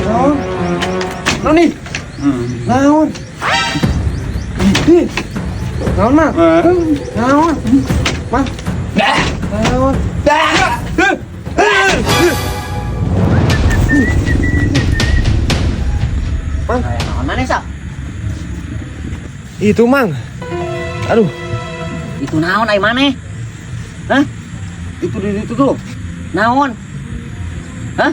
Naon? Naon nih? Naon? Ih. Naon, Mang? Naon? Mang. Naon? Mang. Naon maneh, Sal? Itu, Mang. Aduh, Itu naon ai maneh? Hah? itu di itu tuh. Naon? Hah?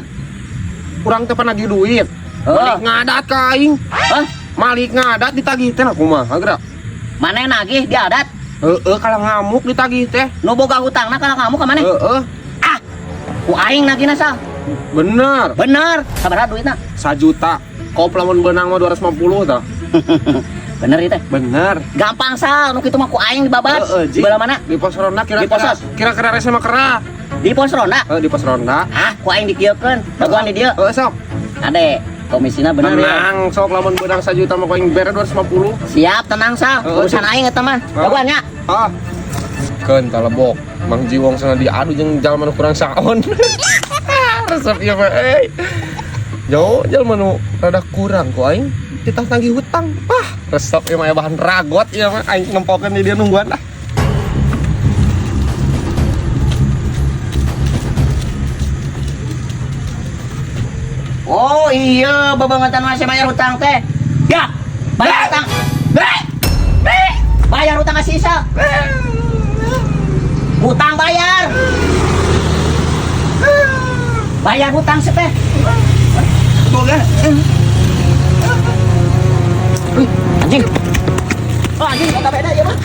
Urang teh nagih duit. Heeh. Malik ngadat ka aing. Hah? Malik ngadat ditagih teh lah kumaha geura. Maneh nagih di adat? Heeh, kalau ngamuk ditagih teh. Nu boga hutangna kalau ngamuk ka maneh? Heeh, Ah. Ku aing nagihna, Sal. bener. Bener. Sabaraha duitna? Sajuta. Kop lamun beunang mah 250 tah. Bener ieu teh. Bener. Gampang, Sal, nu kitu mah ku aing dibabat. Heeh, Di Ji. belah mana? Di pos ronda Di kira-kira. posos. Kira-kira rese mah kera. Di pos ronda. Heeh, di pos ronda. Ah, ku aing dikieukeun. Dagoan di dieu. Heeh, sok. Ade, komisina bener ya. Tenang, sok lamun beunang sajuta mah ku aing bere 250. Siap, tenang, Sal. Heeh, Urusan Ji. aing eta mah. Dagoan nya. Ah. Keun talebok. Mang Jiwong sana diadu jeung jalma nu kurang saon. Resep ieu mah euy. Jauh jalma nu rada kurang ku aing titah tagih hutang. Wah, resep ieu mah aya bahan ragot ieu mah aing nempokeun di dia nungguan ah. Oh iya, bebangetan masih bayar hutang teh. Ya, bayar hutang. Bayar hutang kasih Isa. Hutang bayar. Bayar hutang sih teh. Boga. Wih, anjing. Oh anjing, kata beda ya mah.